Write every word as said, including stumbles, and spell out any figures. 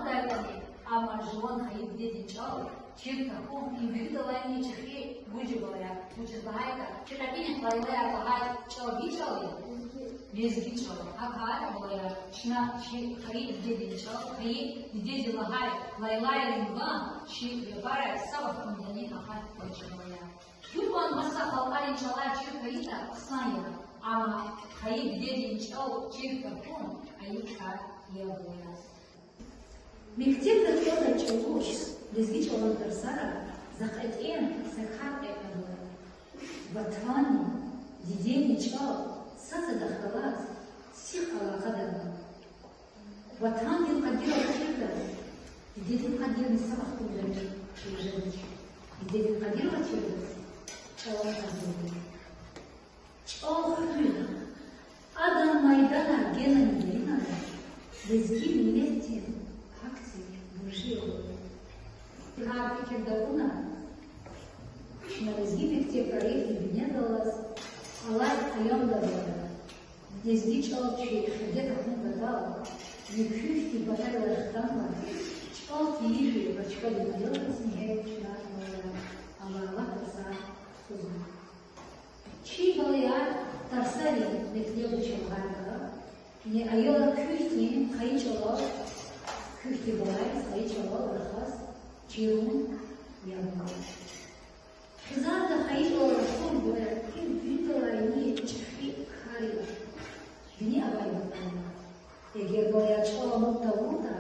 Дайтӏани, амма жуван хайи дидедин чӏал чир тахьун им виридалайни чӏехи гуж я, балаяр. Вучиз лагьайтӏа чи кьепӏинихъ лайлаяр лагьай чӏал ви чӏал я, лезги чӏал я. Гьакӏ хьайила, балаяр, чна чи хайи дидедин чӏал, хайи дидеди лагьай лайлайрин ван чи япарай са вахтундани ахъа квач, балаяр. Гьикьван маса халкьарин чӏалар чир хьайитӏа хъсан я, амма хайи дидедин чӏал чир тахьун айиб кар я, балаяр. Мектебда кӏелдай чӏавуз лезги чӏалан тарсара за кьетӏен са кар кьетӏнава. Ватанни дидедин чӏал сад-садахъ галаз сих алакъада ава. Ватандин къадир авачиртӏа, дидедин къадирни са вахтундани чир жедач. Дидедин къадир авачиртӏа, чӏалан къадирни. Чӏал хуьн, адан майдана генани генани лезги миллетдин гьахьтин буржи я. Гьар фикирда авуна, чна лезги мектеб проектдин бине галаз алай аямда авайла, лезги чӏал чи хирде тахьун патал, ви куь хьтин патарилай хтанва, чӏал тийижир ва чкадин аялриз ингье чна Аллагьдин тарсар кутазва. Чи балаяр тарсарин мектебда чалагъайтӏа, яни аялар куь хьтин хайи чӏалал, куь хьтин балайриз хайи чӏалал рахаз чирун яб ава. Хизанда хайи чӏалал рахун, балаяр, им виридалайни чӏехи кар я. Вини авай ватан я. Эгер балаяр чӏал амукь тавуртӏа,